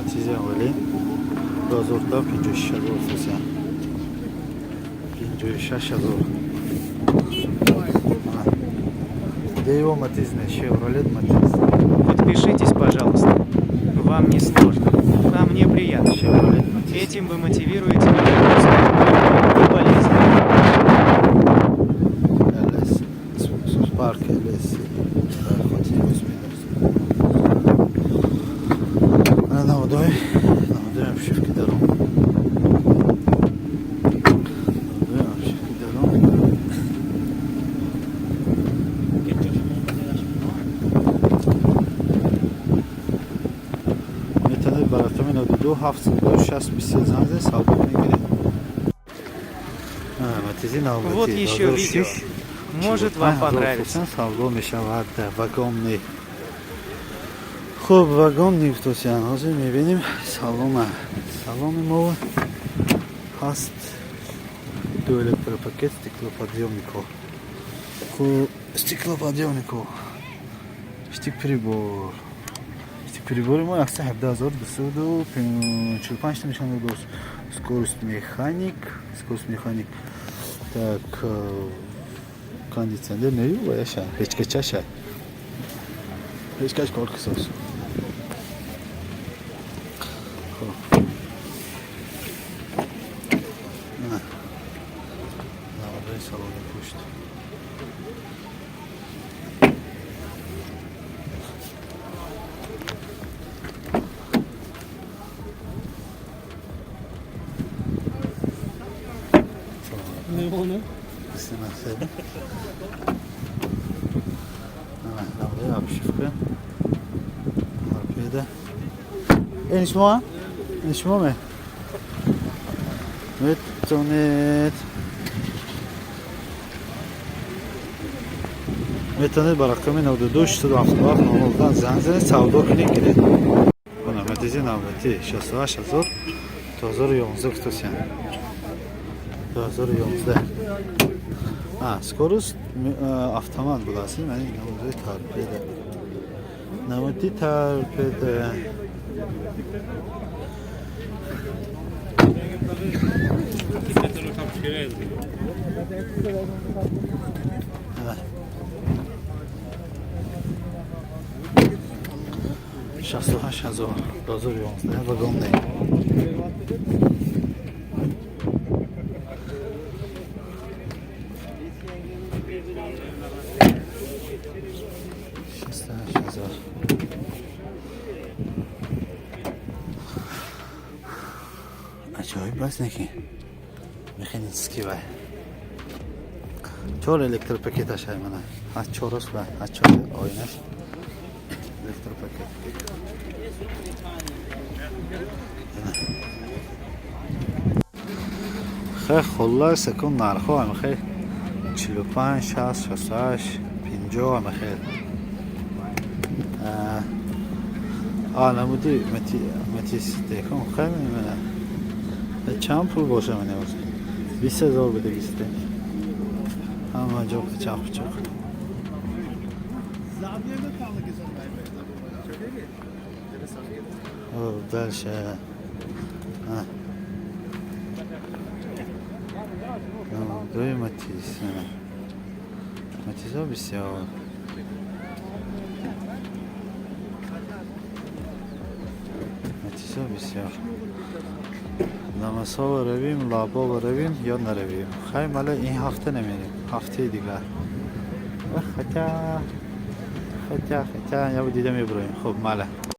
Матизи аввалин 2010, 56 000 фусия, 56 000. Дево Матиз не, Шевролет Матиз. Подпишитесь, пожалуйста. Вам не сложно, а мне приятно. Шевролет Матиз. Этим вы мотивируете меня выпускать новые и полезные. LS Spark LS хотир медонистам. Намудои намудои обшивки даром, намудои обшивки даром. Метавонед ба рақами 92 72 60 23 занг занед, савдо мегиред. Матизи навбатӣ. Вот еще видео. Может, вам понравится. Савдо мешавад. Вагонный. Хуб, вагонный гуфтосиян. Ҳозир мебинем салона. Салони мо ҳаст ду электропакет, стеклоподъёмнико. Хуб, стеклоподъёмнико, штик прибор. Штик прибори мо 117 245 нишон дод. Скорость механик, скорость механик. Так, кондиционер нею ваяша, печкачаша, печкаш кор кисос. Хоб, наводаи салони пушт. Ne onu? Истинасед. Намудаи обшивка, торпеда. Ин шумо, ин шумо метавонед ба рақами 92 677 00 занг занед, савдо кунед, гиред. Матизи навбатӣ 68 000, 2011 гуфтосиян, 2011. Скорость автомат будааст. Мани намуди торпеда, намуди торпеда. 68 000, 2011, вагонный. 68 000. Аҷоиб аст, неки механический вай. Чор электропакеташ ай, мана ҳа, чорос ва ҳа, чор оинаш электропакет. Хе, хуллас, секун нархо ам хе 45, 60, 68, 50 ам хел. А намуди Матиз декон хе мена чанд пул боша? Мана 20 000 буда, гисте. Ҳама ҷо пичақ пичақ. Хоб, дальше. А. Намудои Матиз. Матизо бисёр. Матизо бисёр. Намасова равим, Лабова равим ё наравим? Хай, мала ин ҳафта намерим, ҳафтаи дигар. Хотя, хотя, хотя, я дида меброем. Хуб, мала.